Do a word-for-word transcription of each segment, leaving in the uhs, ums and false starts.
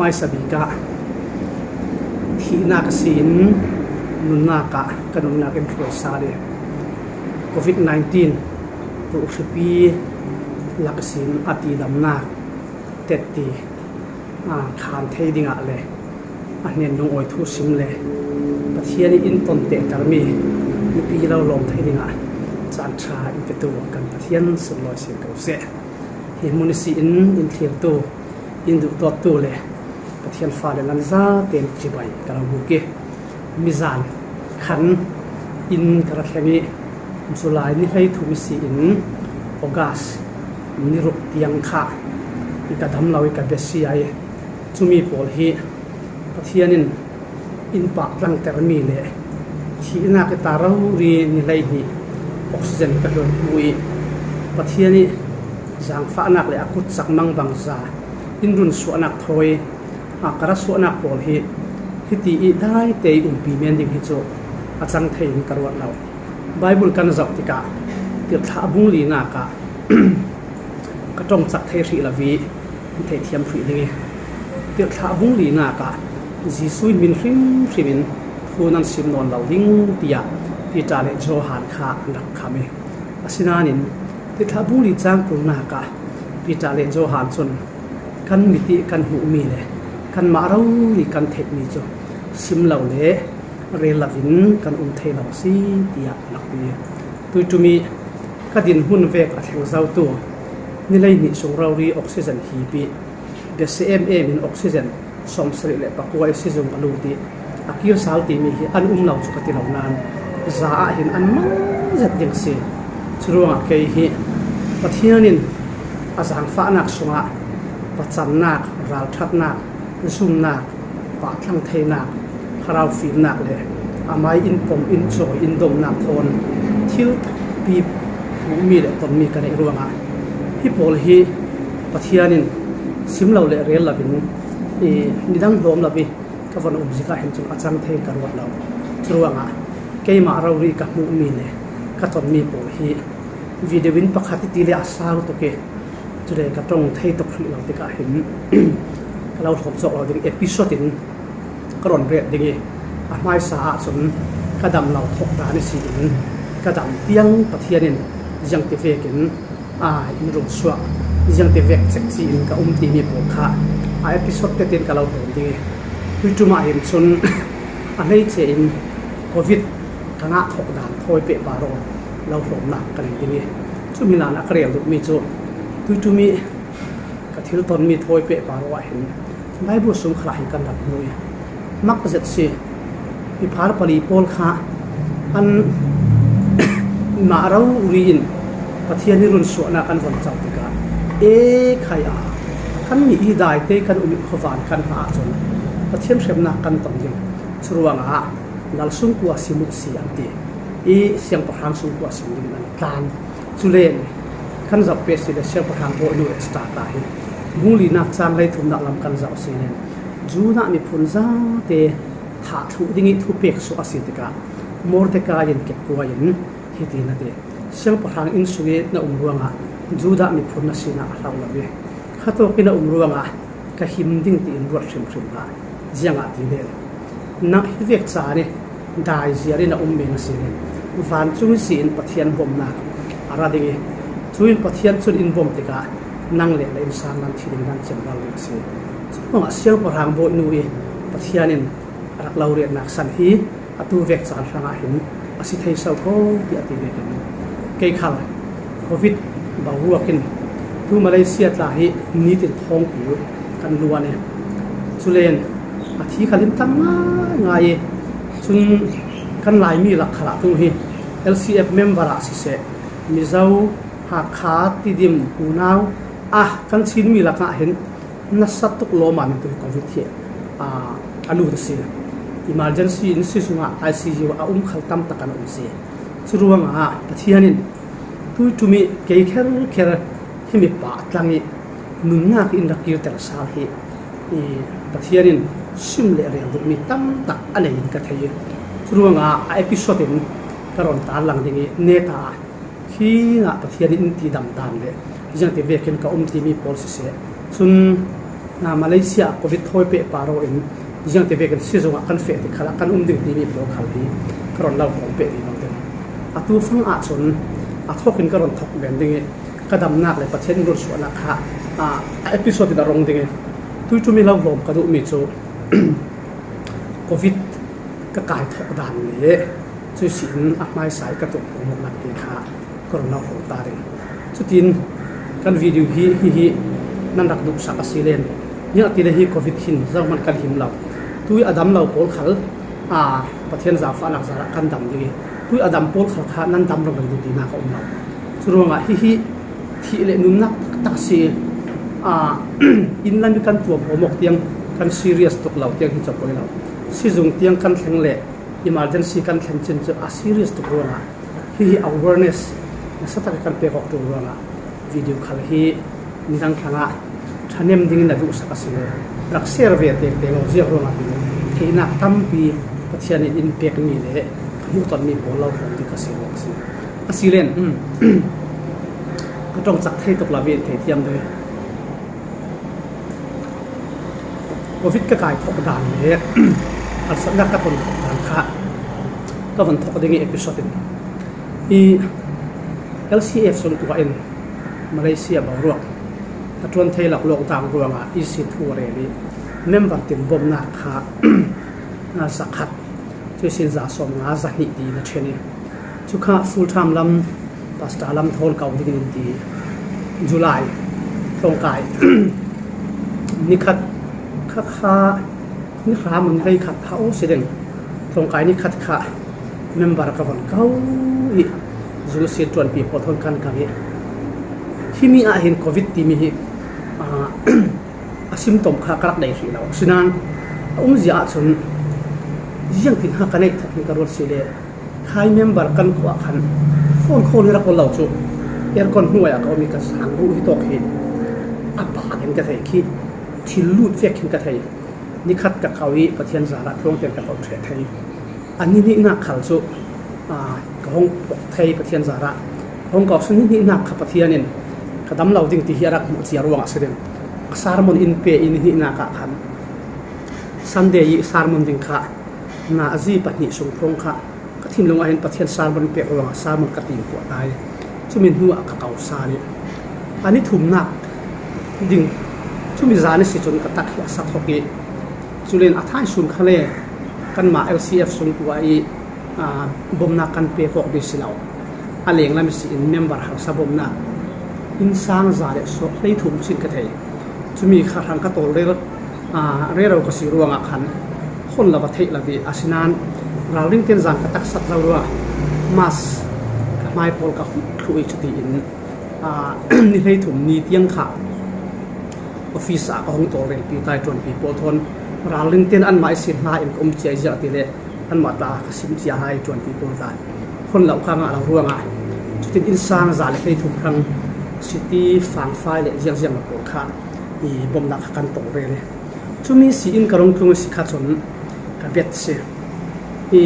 Hmaisa bik ah thihnak a si in nunnak ah ka nunnak in hruai sal i, covid nineteen ruhhripi lak a si in a tidamnak tetti, aa, khan thei dingah le a hnen lungawi thu sim le Pathian i in ton tehtermi mipi lo lawm thei dingah caan ṭha in petu kan Pathian sunlawi si ko seh. Hi hmun i si in in thlirtu, in duhdawttu le Pathian fale nan zaten cibai ka lo buk i, mizan khan in ka ra thleng i, July ni hleithum i si in August ni ruk tiang kha ka dam lo i ka besia i, cumi pawl hi Pathian in in pahtlangtermi le thihnak i ta rori ni hleihnih oxygen ka hlawt hnu i, Pathian i zangfahnak le a kutsak mangbangza in runsuahnak thawi, a, ka ra suahnak pawl hi hiti i daite i umpi men ding hi cu a cang thei in ka ruat lo. Bible kan zoh tikah Tirhthlah bung linak ah ka ṭongcak thei hrih lo i in theihthiam hrih ding i, Tirhthlah bung linak ah Jesuh in min hrimhrim in thu nan sim nawn lo ding, tiah Peter le Johan kha an rak kham i, asinain Tirhthlah bung li cang kulnak ah Peter le Johan cun kan mit i kan hmuhmi le kanmah rori kan theihmi cu sim lo le rel loin kan um thei lo a si, tiah a lakmi. Tuiṭum i ka dinhmun vek a thleng zotu ni hleihnih sung rori oxygen hip i, biasia em em in oxygen sawmsarih le pakua i sizung a lut i a kir sal timi hi an um lo cu ka ti lo nain, za ah hin an mang zet ding a si. Curuangah kei hi Pathian in a zangfahnak sungah pacannak, ralṭhatnak, zumnak, pahtlang theinak, thlarau fimnak le amai in pom, in cawi, in domnak thawn thil tampi hmuhmi le tonmi ka neih ruangah hi pawl hi Pathian in sim lo le rel loin, i, nidang hlawm lo i ka von um zik ah hin cun a cang thei ka ruat lo. Curuangah keimah rori ka hmuhmi le ka tonmi pawl hi video in pakhat i ti le a sau tuk i, cule ka ṭong thei tuk hrih lo tikah hin ka lo hlawm cawk lo ding episode in ka rawn ret ding i, a hmaisa ah cun ka dam lo thawk dan i si in, ka dam tiang Pathian in ziangtivekin, aa, in rung suak, ziangtivek cekci in ka um timi pawl kha a episode tetin ka lo hlawm ding i, tuiṭum ah hin cun a hleice in covid ka ngah thawk dan thawi pehpar aw lo hlawmnak ka nei ding i, cumi hlan a ka rel duhmi cu tuiṭum i ka thil tonmi thawi pehpar aw ah hin Bible sung khalah hin kan rak hmu i, mak zet si. Miphar pali pawl kha an mah rori in Pathian i runsuahnak an von co tikah, e khai a, kannih hi daite kan um i khuavan kan hna ahcun Pathian hremnak kan ton ding. Curuangah lal sungkua sim uh si an ti i, siangpahrang sungkua sim dingin an tlan. Cule kan zoh peh si le siangpahrang bawinu Esther ta hi bung linak cang hleithumnak lam kan zoh si le Judah miphun zate thah thluh ding i thupek suah a si tikah Mordekai in kekkuai in hiti na ti, siangpahrang inn sung i na um ruangah Judah miphun na sinah a hlau lo i khatawk in na um ruangah ka him ding tiin ruat hrimhrim hlah. Ziangahtile nang hi vek caan i daiziar in a um men a si le vancung i si in Pathian bawmhnak a ra ding i, cuin Pathian cun in bawm tikah nang le na innsang nan thi ding nan cemral ding a si. Curuangah siangpahrang bawinu i Pathian in a rak lo riatnak san hi atu vek caan hrangah hin a si thei so ko, tiah ti vekin kei khal covid boruak in tu Malaysia tla hi nitin thawngpil kan luan i, culen a thi khal in tam ngaingai i, cun kan Laimi lak khalah tu hi L C F member ah siseh, Mizo, Hakha, Tidim, unau ah kan Chinmi lakah hin nasa tuk lawmam in tu hi covid hi, aa, a lut a si. Emergency in si sungah I C U a um khal tam tak an um si. Curuangah Pathian in tuiṭum i kei kherkher hi mi pahtlang i nunnak in rak kirter sal hi, i, Pathian in sim le rel duhmi tam tak a nei in ka thei i, curuangah a episode in ka rawn tarlang ding i, neta khi ngah Pathian in in tidam dan le ziangtivekin ka um timi pawl siseh, cun Malaysia ah Covid thawi peh pah rawh in ziangti vekin sizung ah kan feh tik khalah kan um ding timi pawl khal hi ka rawn lo hawm peh ding lo ding. A tu fang ah chun a thawkin ka rawn thawk ven ding i ka damnak leh Pathian in rawn suahnak kha a episode in a rawng ding i tui tumi lo hawm ka duhmi chu Covid ka kai thawk dan leh chu sin a hmaisa i ka tuah pawimawhnak te kha ka rawn lo hawm ta ding. Chutin kan video hi hi hi nan rak duhsak a si len, hiah ti le hi Covid hin zohman kan him lo. Tui a dam lo pawl khal a Pathian zaufahnak zarah kan dam ding i tui a dam pawl khal kha nan dam rawng lo ding tina ka um lo. Churuangah hi hi thih leh nunnak taktak si a in lam i kan tuam hawm awk tiang kan serious tuk lo tiang hi chawpoi lo. Sizung tiang kan thleng leh emergency kan thlen chin chu a serious tuk ruangah hi hi awareness nasa tak kan pek awk tuk ruangah video khal hi midang thlangah thahnem dingin a duhsak a si le rak share ve tek tek lo ziak ruangah theihnak tampi Pathian in in pek mi leh ka hmuh tawn mi pawl lo hawm ding ka si ruang a si. A si len ka ṭawngchak thei tuk lo ve in thei thiam deuh. Covid ka kai thawk dan leh harsatna ka tawn thawk dan kha ka van thawk ding i episode in i L C F sung tuah in Malaysia boruak a ṭuan thei lo lockdown ruangah E C thu a rel i member tin bawmnak kha zakhat chu sin za sawm nga za hnih ti na ṭhen i chu kha full time lam pastor lam thawn kau dingin in ti July tlawngkai ni khat kha kha ni hra maw ni rei khat ha aw si ding tlawngkai ni khat kha member ka von kau i zung sin ṭuanpi pawl thawn kan kang i hi mi ah hin Covid timi hi a symptom kha ka rak nei hrih lo sinan a umzia ah chun ziangtin ha ka neih thak hi ka ruat si le khai member kan khua khan phone call hi rak lo chu aircon hnuai ah ka um i ka sang ruh hi tawk hi a pa khin ka thei khi thil lut vek khin ka thei. Ni khat ka kau i Pathian zarah tluang ten ka kau ṭheh thei. A ni hnihnak khal chu ka hawng pawk thei Pathian zarah ka hawng kau sun ni hnihnak kha Pathian in ka dam lo ding ti hi a rak hmuh chia ruangah si ding a sermon in pe i ni hnihnak ah khan Sunday i sermon ding kha na a zi pahnih sung phawng kha ka thinlung ah hin Pathian sermon pek ruangah sermon ka tim puah ta i chumi hnuah ka kau sa ni a ni thumnak ding chumi zan i si chun ka tak hi a sa thawk i chulen a thai sun kha le kanmah L C F sung tuah i bawmnak kan pek awk mi si lo a leng lam i si in member harsa bawmnak in sang za leh sawm hlei thum chin ka thei. Chumi kha hrang ka tawl rel rero ka si ruangah khan hawn lo va theih lo ve a sinan ralring ten zan ka taksat zo ruangah mask ka hmai pawl ka huh thluh i chuti in ni hlei thum ni tiang kha office ah ka hawng tawl relpi tai ṭuanpi pawl thawn ralring ten anmah i sin hla in ka um chiah i ziah ti le anmah tla ka sim chia hai ṭuanpi pawl tla hawn lo kha ngah lo ruangah chutin in sang za leh hlei thum hrang city fangfai leh ziangziang lo pawl kha i bawmnak kha kan tawl rel i chumi si in ka rawng tlung i si kha chun ka bet si i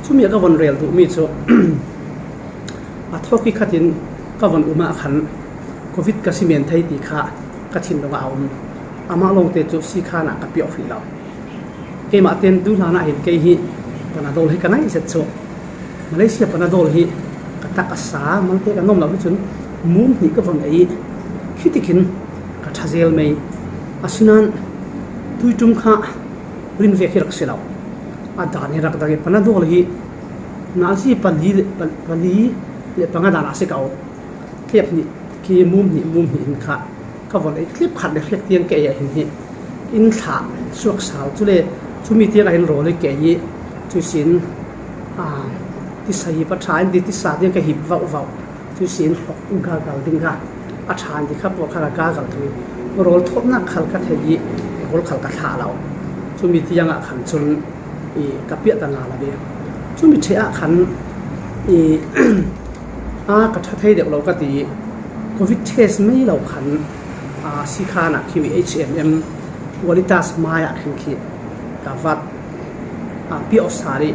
chumi a ka von rel duhmi chu a thawk i khatin ka von um ah khan Covid ka si men thei ti kha ka thinlung ah a um. Amah lawngte chu si khan ah ka piah hrih lo. Keimah ten duhlan ah hin kei hi Panadol hi ka naih zet chu Malaysia Panadol hi ka tak a sa malte ka nawm lo hi chun mum hnih ka von ei khitikin ka ṭha zel mai. A sinan tui tum kha rin vek hi rak si lo. A dan hi rak dang i Panadol hi nazi pali le panga dan a si ka aw. Tlep hnih khi mum hnih mum hnih in kha ka von ei tlep khat le hrek tiang ka ei a hin hi in thlah suak sau chule chumi tiang a hin rawl i kei i chu sin tisa hi pa ṭha in ti tisa tiang ka hip vauh vauh chu sin hlawk gagal ding kha a ṭha in ti kha pawh kha ka gagal thu rawl thawtnak khal ka thei i rawl khal ka thlah lo chumi tiang ah khan chun i ka piah ta ngal a ve. Chumi ṭheh ah khan i a ka ṭha thei deuh lo ka ti i Covid test mai lo khan a si khan ah khi H M M Qualitas mai ah khin khi ka vat a piah awsa ri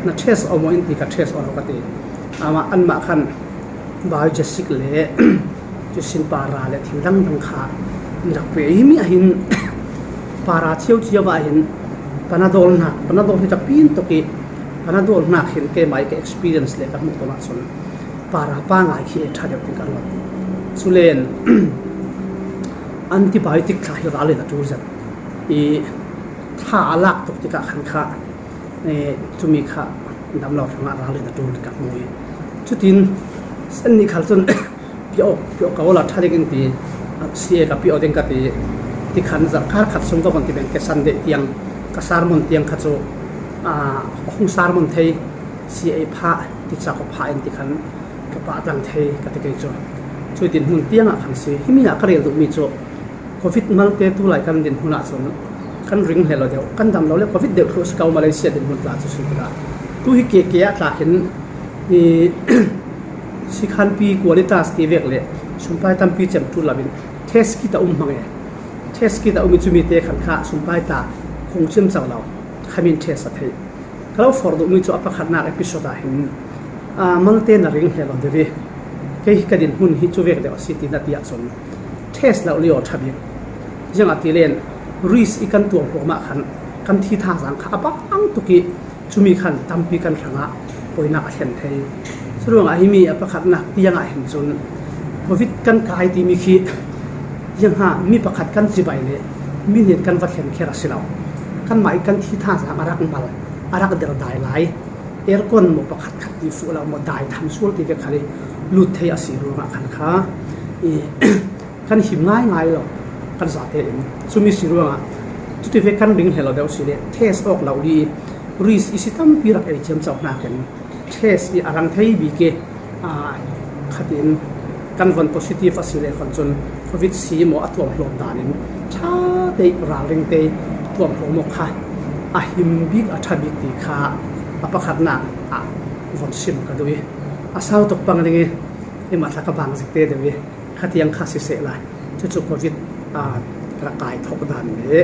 na test awm aw in ti ka test aw lo ka ti. Amah anmah khan Biogesic leh chu sin para leh thil dang dang kha in rak pe i mi a hin Para chiau chiau ah hin Panadol hnak, Panadol hi ka pin tuk i Panadol hnak hin keimah i ka experience le ka hmuh tawng ahcun para pangai khi e ṭha deuh in ka ruat. Culen antibiotic thla hi ral in a ṭul zet i thla a lak tuk tikah khan kha, eh, cumi kha damlo hrangah ral in a ṭul ka hmu i cutin annih khal cun piak, piak ko la ṭha ding in ti, C A ka piak ding ka ti, ti khan zarhkar khat sung ka von ti ben ke Sunday tiang ka sermon tiang kha cu, ah, ka hung sermon thei, C A phah ti ca ka phah in ti khan ka pah dang thei ka ti kei cu. Cutin hmun tiang ah khan si. Himi ah ka rel duhmi cu Covid malte tu lai kan dinhmun ah cun kan ring hlei lo deuh, kan dam lo le Covid deuh thluh si ko, Malaysia dinhmun tla cu si tikah tu hi ke ke ah tla khin i sikhanpi Qualitas ti vek le sumpai tampi cem ṭul lo in test kit a um hmang e. Test kit a um i cumi te khan kha sumpai ta khung cem co lo, khamin test a theih. Ka lo forh duhmi cu a pakhatnak episode ah hin, aa, malte na ring hlei lo deuh i kei hi ka dinhmun hi cu vek deuh a si ti na ti ahcun test lo lio ṭha bik. Ziangahtile risk i kan tuam hrawm ah khan kan thi thazaang kha a bang tuk i cumi khan tampi kan hrangah poinak a thlen thei. Curuangah himi a pakhatnak tiang ah hin cun Covid kan kai timi khi ziangha mi pakhat kan cibai le mi hnen kan va thlenkher a si lo. Kanmah i kan thi thazaang a rak mal, a rak der dai lai. Aircon maw pakhat khat ti fuh lo maw, dai tham sual ti vek khan i lut thei a si ruangah khan kha i kan him ngaingai lo kan zate in. Cumi si ruangah cuti vek kan ring hlei lo deuh si le test awk lo i risk i si tampi rak ei ciamco hnakin test i a rang thei bik i, aa, khatin kan von positive a si le khon cun Covid si maw a tuam hlawm dan in ṭha te ralring te tuam hlawm awk kha a him bik a ṭha bik ti kha a pakhatnak ah von sim ka duh i a sau tuk pang ding i, i matla ka bang zik te deuh i khatiang kha sisehla cucu Covid, aa, ka kai thawk dan le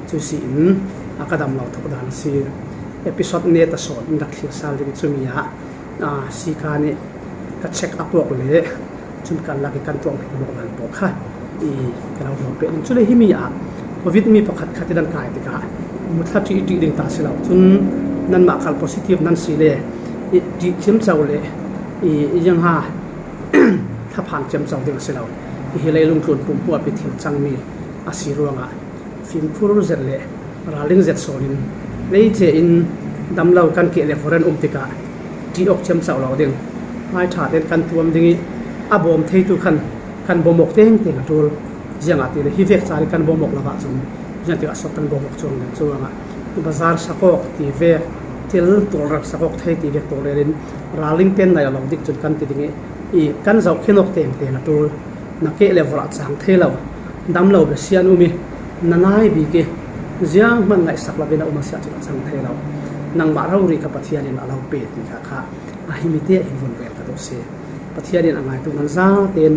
cu si in a ka dam lo thawk dan a si. Episode ne ta sawn in rak thlir sal ding cumi ah, aa, sika nih ka check up awk le cun kan lak i kan tuam hlawm awk dan pawh kha i ka lo hlawm peh ding. Cule himi ah Covid mi pakhat khat i nan kai tikah muthlap ṭih i ṭih ding ta si lo. Cun nanmah khal positive nan si le i ṭih ciamco le i, i ziangha thlaphan ciamco ding a si lo. Hi leilung tlun pumpuap i thil cangmi a si ruangah fimkhur zet le ralring zet sawn in leice in damlo kan keh le foreign um tikah ṭih awk ciamco lo ding. Hmai ṭha tein kan tuam ding i a bawm theitu khan kan bawm awk tengteng a ṭul. Ziangahtile hi vek caan i kan bawm awk lo ahcun ziangtik a sawt kan bawm awk cuang ding. Curuangah bazar sak awk ti vek, thil tawlrel sak awk thei ti vek tawlrel in ralring tein nai lo dik cun kan ti ding i, i kan zohkhenh awk tengteng a ṭul. Na keh le vorh ah cang thei lo, damlo bia si an um i na nai bik i zianghman ngaihsak lo in a um a si ahcun a cang thei lo. Nangmah rori kha Pathian in a lo pe ti kha kha a himi te ah hin vun rel ka duh si. Pathian in a ngaitu nan zaten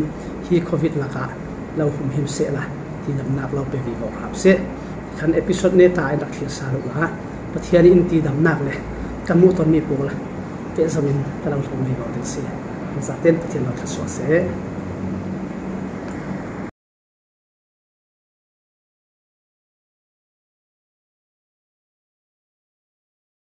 hi Covid lakah lo humhim sehla, hi damnak lo pe vivo hram seh. Khan episode ne ta in rak thlir sal uhla, Pathian in ti damnak le kan hmuh tawnmi pawl pehzom in ka lo hlawm vivo ding si. Nan zaten Pathian lo thluasuah seh.